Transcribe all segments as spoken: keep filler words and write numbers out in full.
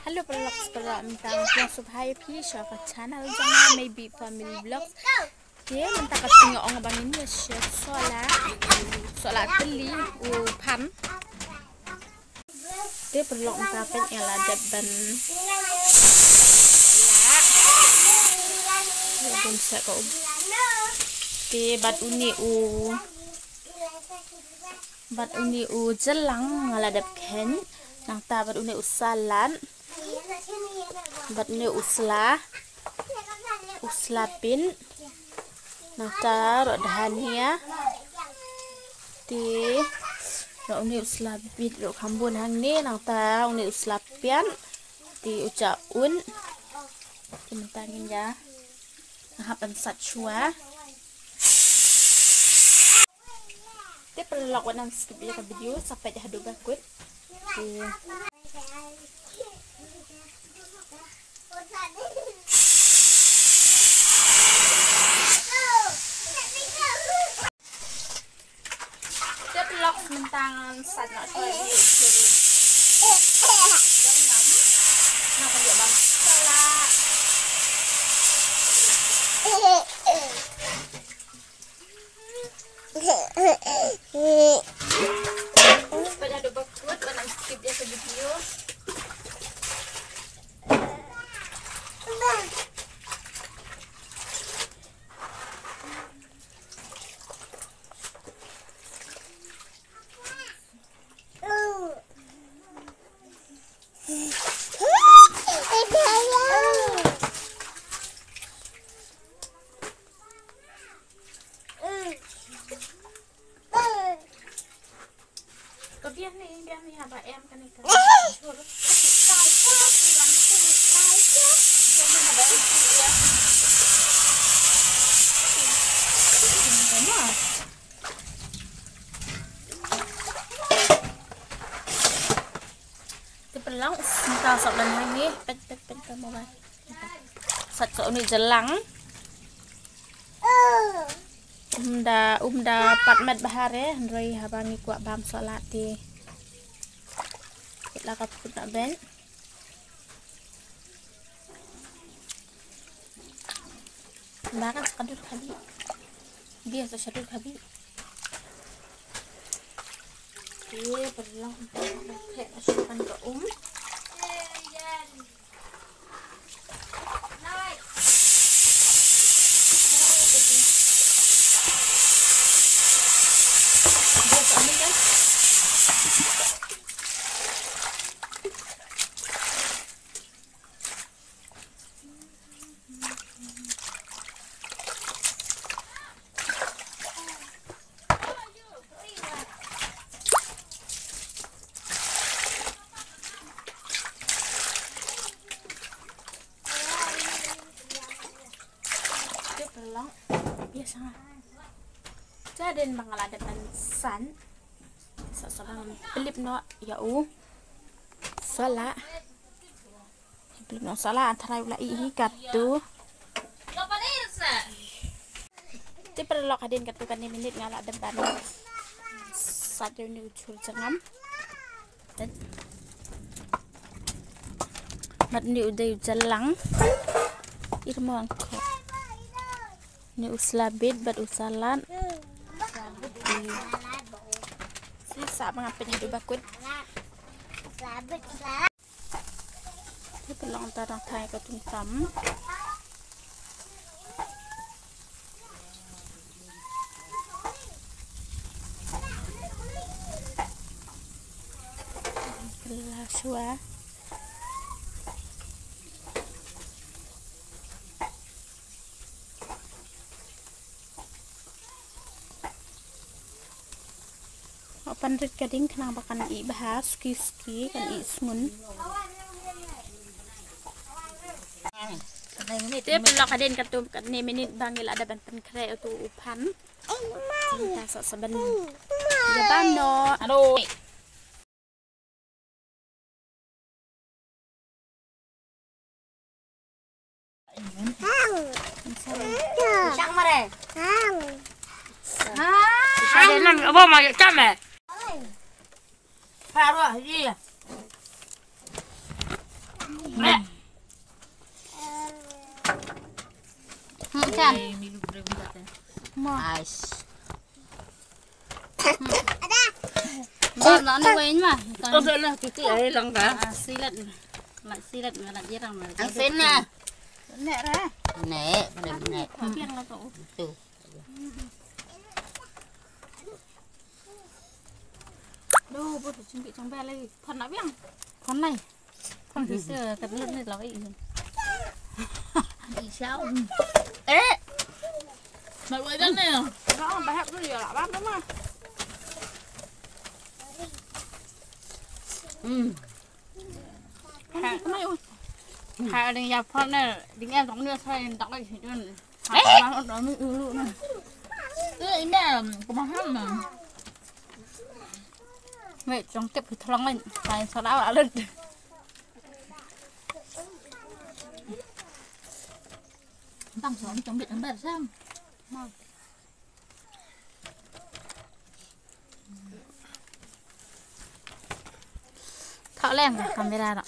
Hello vlogs, paralok, mynta nga pdiang sngewbha ïa phi sha ka channel jong nga, Maybe Family Vlogs. Te mynta ka sngi ong ba ngin ïa shet sohla, sohla tylli u phan. Te paralok, mynta peit nga la dep ban la. Ïa bun sha ka um. Te bad une u Bad une u jylang nga la dep kheiñ. Nangta bad une u salad. Bad une u sla. U sla pin. Nangta ruh dhania. Te ruh une u sla bit ruh kham bun hangne. Nangta une u sla pian. Te u cha un. Te mynta ngin ïa. Nga hap ban sat shuwa. Te paralok, wat nang skip ïa ka video, sa peit haduh ba kut. Te Te paralok, mynta ngan sat noh shuwa ïa u jhur jyrngam. Nga pynïoh bam sohla. Peit haduh ba kut, wat nang skip ïa ka video. Ka biang ni, biang ni haba em kane ka. Te paralok, mynta sat ban hangne, peit, peit, peit ka mobile. Sat sha une jylang. Um da, um da pat met bha re, hynrei haba ngi kwah bam sohla te. Kut la ka phut na ben. Ba kan sa ka dur ka bi. Bia sa sha dur ka bi. Ye, paralok, phet na sha kan ka um. Te paralok, bia sha nga. Te hadien ba nga la dep ban san, sa sa ban pynlip noh ïa u sohla. Pynlip noh sohla, tharai u la ih hi katto. Te paralok, hadien katto katne minit nga la dep ban sat ïa une u jhur jyrngam. Bad une u dei u jylang. Ir mo ang ko. Une u slabit bad u salad. Sa sa ba nga peit haduh ba kut. Te paralok, nta dang thai ka tungtam. Kylla shuwa. Nga pan rit ka ding khnang ba kan ih bha, suki suki, kan ih sngun. Te paralok, hadien katto katne minit ba ngi la dep ban pynkhreh ïa uto u phan. Te sa sa ban ïa bam noh. Hmm, Chan. Mo. Ais. Ba la ni wei ma. Dah lah, cuci air lang dah. Ah, silat. Lah silat, lah jirang. Ang sen na. Nek ra. Nek, nek, nek. Biang lah tu. Tu. Duh, bơ chim bi chang ba lai. Phan na biang. Phan nai. Phan ki se kat lut ni lai. Di sao. Eh. Mai wei dan ni. Ba ba hak tu ya, ba ba ma. Hmm. Ha, ha, ding ya phan na, ding ya dong ni sa ding dak lai si dun. Ha, ma dong ni ulu na. Eh, ina, kemaham na. Wei, jong tip ki thlong lai, sai sa da la lut. Tang so, jong bit ambar sam. Ma. Thok leng ka kamera ro.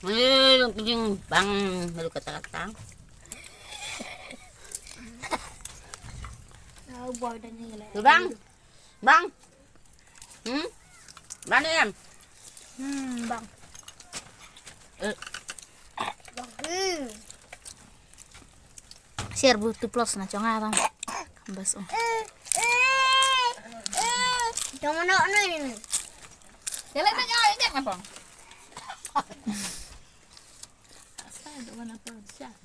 Ni, jing bang, baru kata-kata. Tu bang. Bang. Hmm? Bang ni em. Hmm, bang. Eh. Bang. Hmm. Share bu tu plus na chong arang. Bas, oh. Jong no no ni. Jalan na jauh ni apa? Asal ada warna apa? Siap.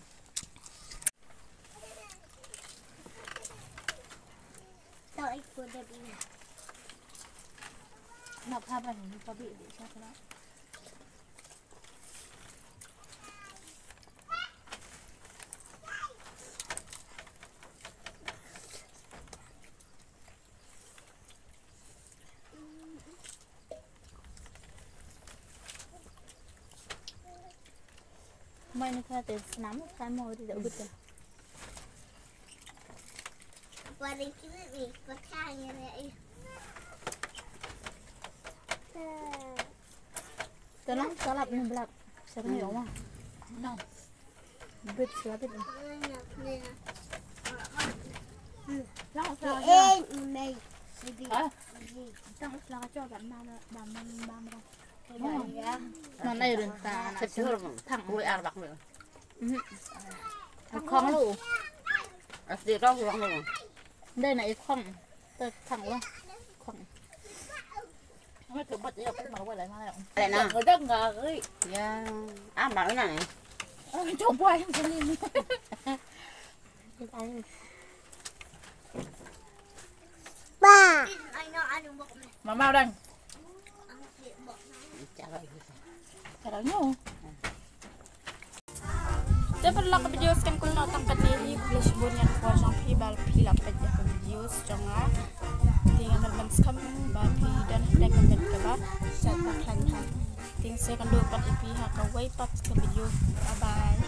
Mai ni ka te snam ka mo ri da ugut. Paling kiri ni, pakai ni. Tolong salap ni belak. Siapa ni oma? No. Bit salap itu. Lang sa. Ah. Tang sa ka coba mama mama mama. Mana ya rin ta. Sejur. Tang. Kue arbak ni. Mhm. Khong lu. Asli khong lu. Dai na i khong. Ta thang wa. Khong. Ngai tu bat ya, pu ma wa lai ma lai. Lai na. Ngai dang ngai. Ya. Ah, ma na ni. Ah, coba yang sini. Ba. Mama dang. Cara nyo. Te paralok, ka video skhem kul noh tang katne hi. Khublei shibun ïa ka por jong phi ba phi la peit ïa ka video jong nga. Te ngan ban skhem ba phi don ha ka comment kaba shait ba khlaiñ ha. Te ngin sa ïakynduh pat ïa phi ha kawei pat ka video. Bye bye.